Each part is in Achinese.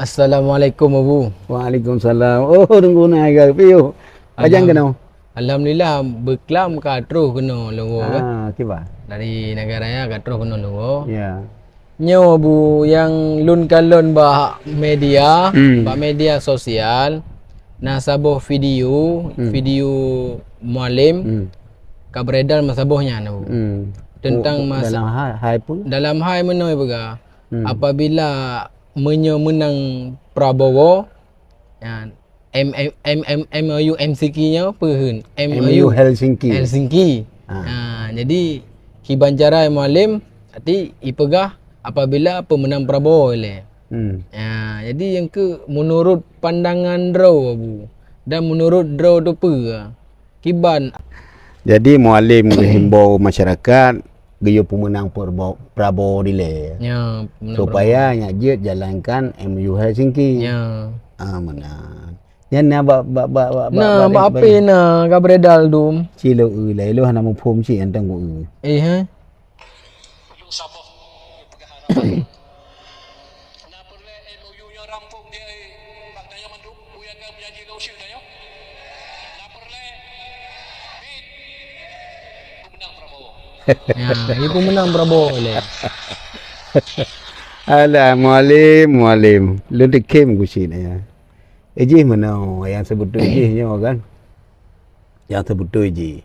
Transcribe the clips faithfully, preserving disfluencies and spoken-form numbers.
Assalamualaikum, Abu. Waalaikumsalam. Oh, Teungku Nai ka piôh. Pajan Alham-, keunoe? Alhamdulillah, beuklam ka troh keunoe lôn woe kan. Ah, kiban? Dari Nagan Raya ka troh keunoe lôn woe. Ya. Nyoe, Abu, nyang lôn kalon bak media, Hmm. bak media sosial, na saboh video, Hmm. video Mualem Hmm. ka beredar masa boh nyan, Abu. Hmm. Tentang Oh, mas-, dalam hai, hai pun? dalam hai meunoe peugah. Hmm. Apabila meunyoe meunang Prabowo, nyan, M, M, M, M, M O U M C K nyoe peue kheun? M O U M O U Helsinki. Helsinki. Ha. Ha, jadi kiban cara Mualem, arti ipeugah apabila peumeunang Prabowo ilée. Hmm. Ha, jadi nyang keu meunurot pandangan droe, Abu, dan meunurot droe tu peue? Kiban. Jadi Mualem geuhimbau masyarakat geuyue peumeunang Prabowo, Prabowo dilée. Ya, peumeunang Supaya Prabowo. nyak jeuet jalankan M O U Helsinki. Ya. Ah, meunan. Nyan na bak, bak, bak, bak, bak, Nah, bak, bak bak, H P na ka beredar dum. Ci lo eu lai lo hana muphom ci antang ku eu. Eh, ha? Saboh peugah harapan. Na peureulée M O U nyoe rampung di bak tanyoe mandum, peue nyang ka meujanji lôn usie tanyoe. Na peureulée bin peumeunang Prabowo. Ya, ibu menang Prabowo ilée. Alah, Mualem, Mualem. Lôn teukem ku cit ya. Eh, jih meunoe nyang seubeutôi jih nyoe kan. Nyang seubeutôi jih,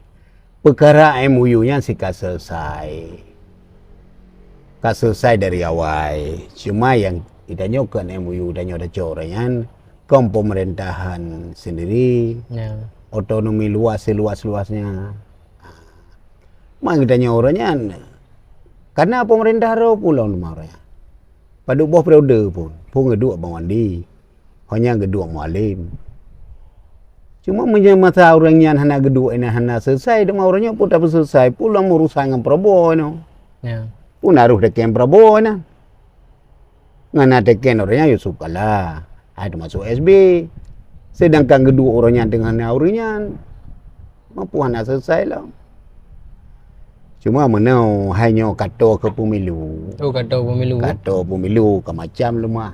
peukara M O U nyan si ka selesai. Ka selesai dari awai. Cuma nyang geutanyoe kon M O U tanyoe tacok nyan, kon peumeurintahan sendiri, Ya. otonomi luas seluas-luasnya. Ma geutanyoe uroe nyan, kana peumeurintah droe pun lom teuma uroe nyan. Padub boh periode pun, phon geuduek Bang Wandi. Ho nyang geuduek Mualem. Cuma meunyoe masa ureuëng nyan hana geuduek inan hana selesai, teuma uroe nyoe pun tapeuselesai pun lom urusan ngon Prabowo nyoe. Ya. Pun harôh teken Prabowo nyan. Ngon na teken uroe nyan Yusuf Kala, hai teumasok S B. Seudangkan geuduek uroe nyan teungoh na ureuëng nyan, ma pun hana selesai lom. Cuma meunoe hai nyoe kato keu pemilu. Oh, kato pemilu. Kato pemilu ka macam leumah.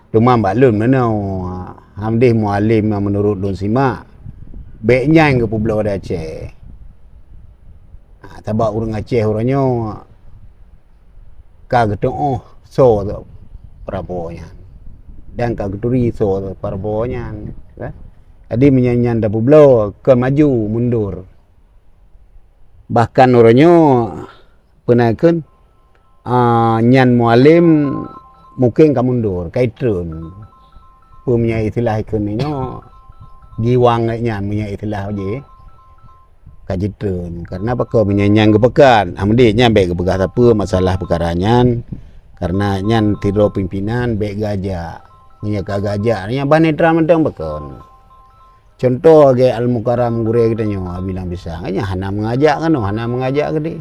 Teuma bak lôn meunoe, Hamdeh Mualem nyang meunurot lôn simak, bék nyan geupeubloe di Aceh. Ha, sabab ureuëng Aceh uroe nyoe ka geuteuoh soe Prabowo nyan dan ka geuturi soe Prabowo nyan, kan? Jadi meunyoe nyan tapeubloe, kon maju mundur. Bahkan uroe nyoe peue na kheun, ah, nyan Mualem mungken ka mundur, ka jitreun. Peue meunyoe istilah kheun nyoe, giwang nyan meunyoe istilah jih, ka jitreun. Karena pakon meunyoe nyan geupeugah, Hamdeh nyan bék geupeugah sapeue masalah peukara nyan, karena nyan sidroe pimpinan bék geuajak. Meunyoe ka geuajak, nyan bah netral mantong pakon. Contoh lagée Al-Mukarram gurée geutanyoe, Abi Lam Pisang, nyan hana meungajak keunoe, hana meungajak keudeh.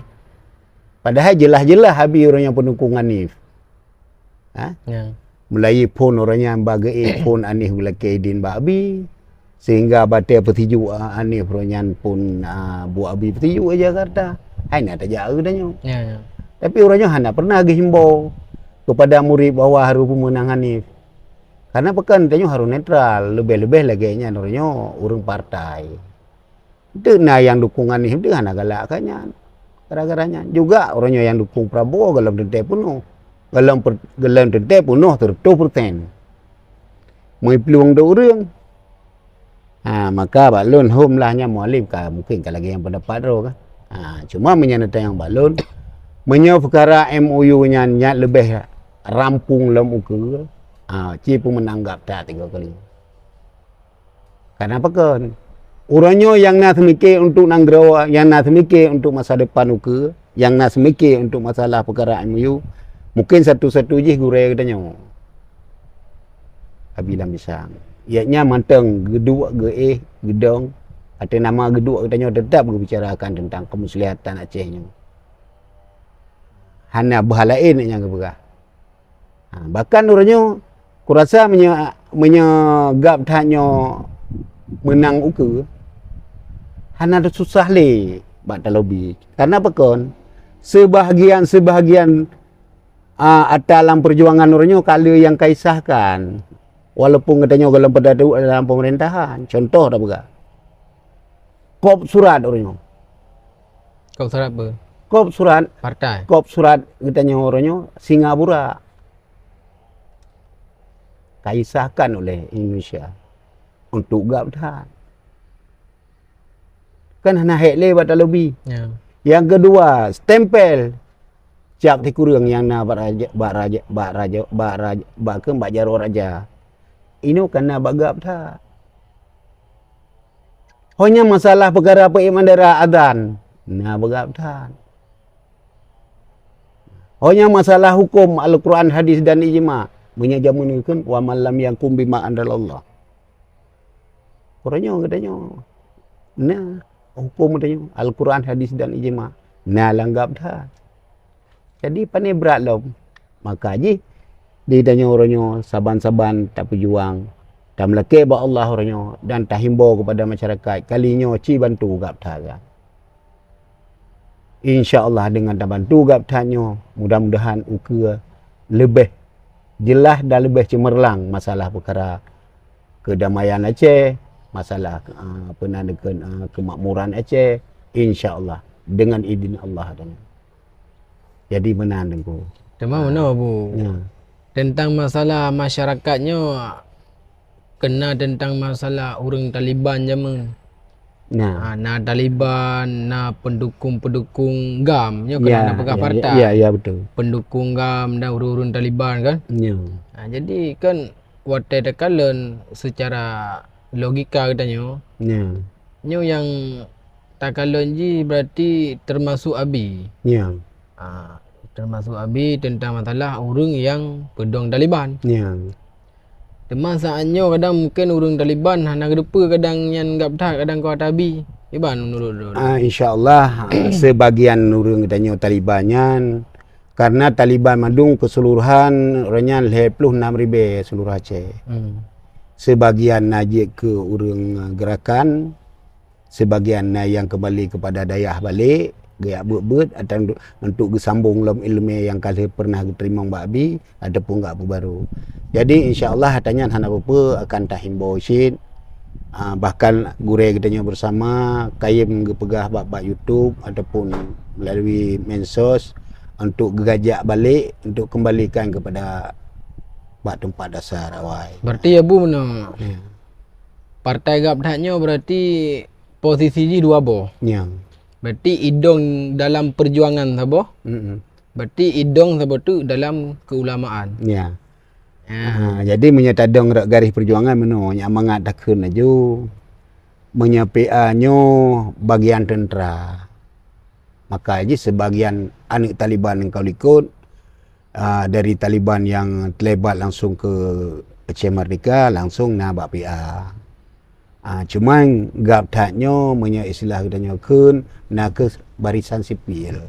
Padahai jeulaih-jeulaih Abi uroe nyoe peunukong Hanif. Ha? Ya. Meulayeue phon uroe nyan ba geuék phon Hanif geulakée idin bak Abi, sehingga batée peusijuek Hanif uroe nyan phon, a, buet Abi peusijuek di Jakarta. Hai na tajak geutanyoe. Ya, ya. Tapi uroe nyoe hana pernah geuhimbau kepada murit bahwa harôh peumeunang Hanif. Karena pakon tanyoe harôh netral, leubeh-leubeh lagée nyan uroe nyoe ureuëng partai. Deuh na nyang dukong Anies deuh hana galak keu nyan. Gara-gara nyan juga uroe nyoe nyang dukong Prabowo golom teuntée peunoh. Golom per-, golom teuntée peunoh seureutôh persen. Meuplueng dua ureuëng. Ha, maka bak lôn hom lah nyan Mualem ka mungken ka lagée nyang pendapat droe kan. Ha, cuma meunyoe neutanyong bak lôn, meunyoe peukara M O U nyan nyan leubeh rampung lom ukeue, ha, ci peumeunang gab that tiga kali. Karena pakon? Uroe nyoe nyang na seumike untuk nanggroe, nyang na seumike untuk masa depan ukeue, nyang na seumike untuk masalah peukara M O U, mungken satu-satu jih gurée geutanyoe. Abi Lam Pisang. Ianya mantong geuduek geuéh geudong, ateueh nama geuduek geutanyoe tetap geubicarakan tentang kemuslihan Aceh nyoe. Hana beuha laén nyang geupeugah. Ha, bahkan uroe nyoe, kurasa meunyoe, meunyoe gab that nyoe meunang ukeue, hana teususah lé bak talobi. Karena pakon? Seubahagian-seubahagian Ah, ata lam peujuangan uroe nyoe ka lheueh nyang ka isahkan. Walaupun geutanyoe gohlom peudadu dalam pemerintahan, contoh tapeugah. Kop surat uroe nyoe. Kop surat apa? Kop surat. Partai. Kop surat geutanyoe uroe nyoe Singapura. Ka isahkan oleh Indonesia untuk gabthan. Kan hana hék lé bak talobi. Ya. Yang kedua, stempel cap sikureueng nyang na bak raja, bak raja, bak raja, bak raja, bak keuh bak jaroe raja. Inoe ka na bak gabthan. Ho nyang masalah peukara peuék mandara azan, na bak gabthan. Ho nyang masalah huköm Al-Quran, hadis dan ijma, meunyoe jameun geukheun, "Wa man lam yahkum bima anzalallah." Uroe nyoe geutanyoe na huköm geutanyoe, Al-Quran, hadis dan ijma, na lam gabthan. Jadi, pane brat lom. Maka jih, di tanyoe uroe nyoe saban-saban tapeujuang, tameulakée bak Allah uroe nyoe dan tahimbau keupada masyarakat, kali nyoe ci bantu gabthan. Insya Allah, deungon tabantu gabthan nyoe, mudah-mudahan ukeue leubeh jeulaih dan leubeh ceumeurlang masalah peukara keudamaian Aceh, masalah, ah, apa nan dikeuen, ah, keumakmuran Aceh, insya Allah, deungon idin Allah. Jadi meunan, Teungku. Teuma meunoe, Bu. Ya. Teuntang masalah masyarakat nyoe, keu na teuntang masalah ureuëng Taliban jameun. Ya. Ha, na Taliban, na pendukung-pendukung GAM, nyoe keu na, ya, na peugah, ya, partai. Ya, ya, betul. Pendukung GAM dan ureuëng-ureuëng Taliban kan. Ya. Ha, jadi kan watée takalon secara logika geutanyoe, ya, nyoe nyang takalon jih berarti termasuk abi. Ya. Ha, termasuk abi teuntang masalah ureuëng nyang peudong Taliban. Ya. Teuma saat nyoe kadang mungken ureuëng Taliban hana geuteupeue kadang nyan gabthan, kadang kuat abi. Iban menurut lôn. Ah, insya Allah, ah, sebagian ureuëng geutanyoe Taliban nyan, karena Taliban mandum keseluruhan uroe nyan lhée ploh nam ribée seluruh Aceh. Hmm. Sebagian na jeuet keu ureuëng, ah, gerakan, sebagian na nyang keumbali keupada dayah balek, geujak beuet-beuet atau untuk, untuk geusambong lom iéleumé nyang ka lheueh peureunah geuteurimong bak abi ataupun geujak peubaro. Jadi, insya Allah, ata nyan hana peue-peue akan tahimbau cit. Ah, bahkan gurée geutanyoe bersama kayém geupeugah bak, bak YouTube ataupun melalui medsos untuk geujak balek, untuk kembalikan kepada bak teumpat dasar awai. Berarti ya, Bu, meunoe. Ya. Partai gabthan nyoe berarti posisi jih dua boh. Ya. Berarti idong dalam perjuangan saboh. Mm-mm. Berarti idong saboh tu dalam keulamaan. Ya. Ya. Ha, jadi meunyoe tadong rot garéh perjuangan meunoe, nyak mangat takheun laju. Meunyoe P A nyoe bagian tentera, maka jih sebagian aneuk Taliban nyang ka likot, ah, dari Taliban nyang teulibat langsung keu Aceh Merdeka, langsung na bak P A. Ah, cuman gabthan nyoe, meunyoe istilah geutanyoe kheun, na kheueh barisan sipil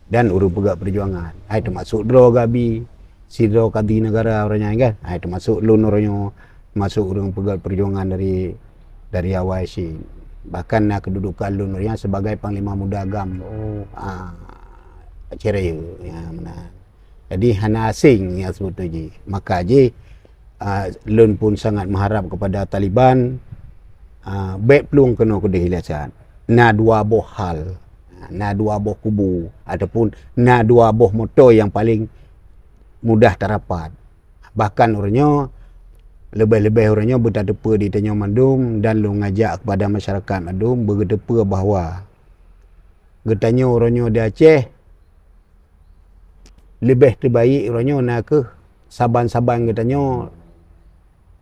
dan ureuëng peugah perjuangan. Hai teumasok droe gabi, sidroe kadhi negara uroe nyan kan. Hai teumasok lôn uroe nyoe, teumasok ureuëng peugah perjuangan dari, dari awai cit. Bahkan na keududukan lôn uroe nyan sebagai Panglima Muda GAM. Oh. Ah, Aceh Raya. Ya, meunan. Jadi hana asing nyang seubeutôi jih. Maka jih, ah, lôn pun sangat meuharab kepada Taliban, ah, bék plueng keunoe keudeh ilée saát. Na dua boh hal, na dua boh kubu ataupun na dua boh moto nyang paleng mudah tarapat. Bahkan uroe nyoe, leubeh-leubeh uroe nyoe beutateupeue di tanyoe mandum dan lôn ngajak kepada masyarakat mandum beugeuteupeue bahwa geutanyoe uroe nyoe di Aceh leubeh teubaik uroe nyoe na kheueh saban-saban geutanyoe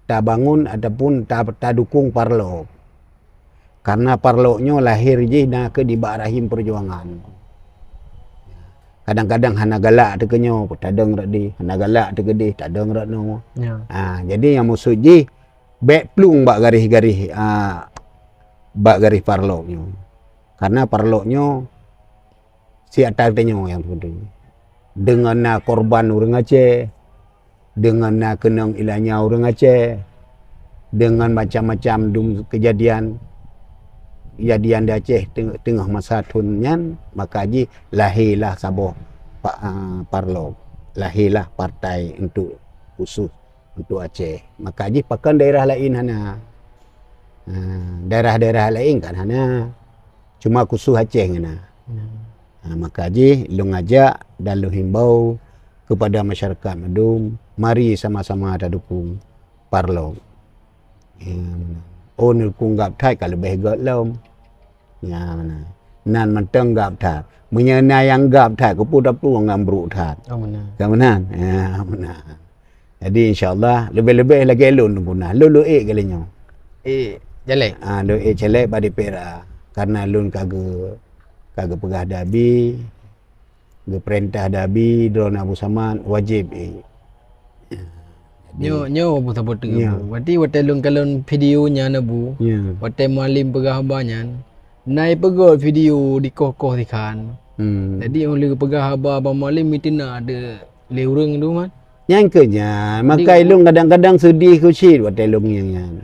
tabangun ataupun ta-, tadukong parlok. Karena parlok nyoe lahé jih na kheueh nibak rahim peujuangan. Kadang-kadang hana galak teuh keu nyoe, tadong rot deh, hana galak teuh keu deh, tadong rot noe. Ya. Ha, jadi nyang maksud jih, bék plueng bak garéh-garéh, ha, bak garéh parlok nyoe. Karena parlok nyoe si ata geutanyoe nyang teupeuteueng. Deungon na korban ureuëng Aceh, deungon na keunong ilanya ureuëng Aceh, deungon macam-macam dum keujadian, keujadian di Aceh teungoh, teungoh masa thon nyan, maka jih lahé lah saboh pa-, a, parlok. lahirlah partai untuk khusus untuk Aceh. Maka jih pakon daerah lain hana. Ha, daerah-daerah lain kan hana. Cuma khusus Aceh ngon na. Hmm. Ha, maka jih lôn ajak dan lôn himbau kepada masyarakat mandum, mari sama-sama tadukung parlok. Ya, meunan. Oh, neudukung gab that ka leubeh gét lom. Ya, meunan. Nan mantong gab that. Meunyoe na nyang gab that, keupeue taplueng ngon brok that. Oh, meunan. Ka meunan. Ya, meunan. Jadi, insya Allah, leubeh-leubeh lagèe lôn guna. Lôn, lôn ék kali nyoe. Ék caleg? Ah, lôn ék caleg bak D P R A. Karena lôn ka geu-, ka geupeugah Abi, geupeurintah Abi, droeneuh Abu Samad, wajéb ék. Jadi, nyoe, nyoe Abu saboh teungku. Ya. Berarti watèe lôn kalon video nyan, Abu, ya, watèe Mualem peugah haba nyan, na ipeugöt video dikoh-koh sikhan. Hmm. Jadi, óh lheueh peugah haba Abu Mualem, meuteuna ada lé ureueng tu, man. Nyang keu nyan, jadi, maka lôn kadang-kadang seudeh keu cit watèe lôn ngieng nyan.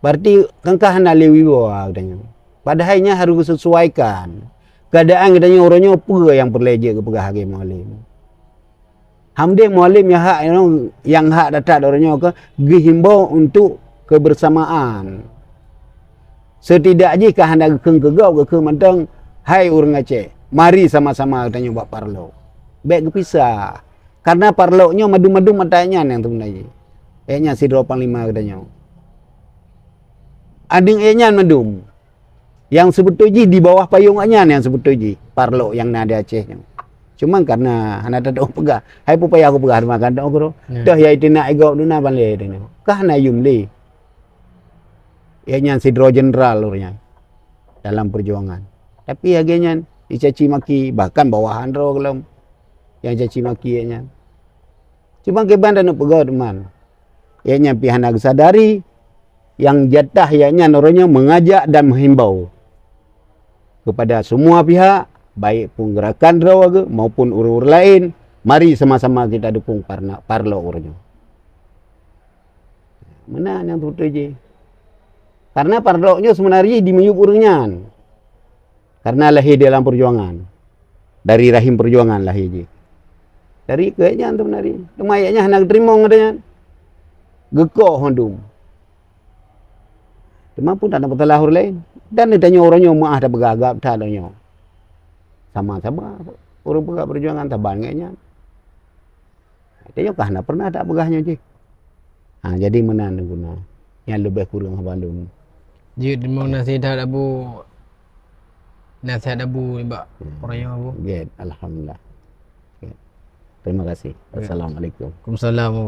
Berarti kan ka hana lé wibawa geutanyoe. Padahai nyan harôh geusesuaikan keuadaan geutanyoe uroe nyoe peue nyang peureulèe jeuet geupeugah lagèe Mualem. Hamdeh Mualem nyang hak, nyang hak that-that uroe nyoe ka geuhimbau untuk kebersamaan. Setidak jih ka hana geukheun keu gob, geukheun mantong, "Hai ureueng Aceh, mari sama-sama geutanyoe bak parlok." Bèk geupisah. Karena parlok nyoe mandum-mandum atra nyan nyang seubeuna jih. Ék nyan sidroe panglima geutanyoe. Adeung ék nyan mandum. Nyang seubeutôi jih di bawah payong awak nyan nyang seubeutôi jih parlok nyang na di Aceh nyoe. Cuma karena hana tatu'oh peugah, hai peue payah kupeugah teuma kan tatu'oh keudroe. Ya. Toh ya itina igob duna ban lé teuh nyoe. Ka hana yum lé. Ék nyan sidroe jeneral ureueng nyan dalam perjuangan. Tapi lagèe nyan dicaci maki, bahkan bawahan droe gohlom nyang caci maki ék nyan. Cuma kiban taneuk peugah teuma. Ék nyan pih hana geusadari, nyang jatah ék nyan uroe nyoe mengajak dan menghimbau kepada semua pihak, baik pun gerakan droe geuh maupun ureueng-ureueng laén, mari sama-sama kita dukung parna-, parlok uroe nyoe. Meunan nyang seubeutôi jih. Karena parlok nyoe seubeuna jih dimiyueb ureueng nyan. Karena lahé dalam perjuangan. Dari rahim perjuangan lahé jih. Dari keu nyan seubeuna jih. Teuma ék nyan hana geuteurimong gata nyan. Geukoh mandum. Teuma pun hana peusalah ureueng laén. Dan tanyoe uroe nyoe meu'ah tapeugah gab that nyoe. Sama-sama ureueng peugah perjuangan saban ngon nyan. Tanyoe ka hana pernah tapeugah nyoe jih. Ha, jadi meunan guna. Nyan leubeh kureueng haba lôn. Jeuet teurimong nasihat Abu, nasihat Abu nibak, hmm, uroe nyoe, Abu. Gét, alhamdulillah. Gét. Terima kasih. Gét. Assalamualaikum. Waalaikumsalam, Abu.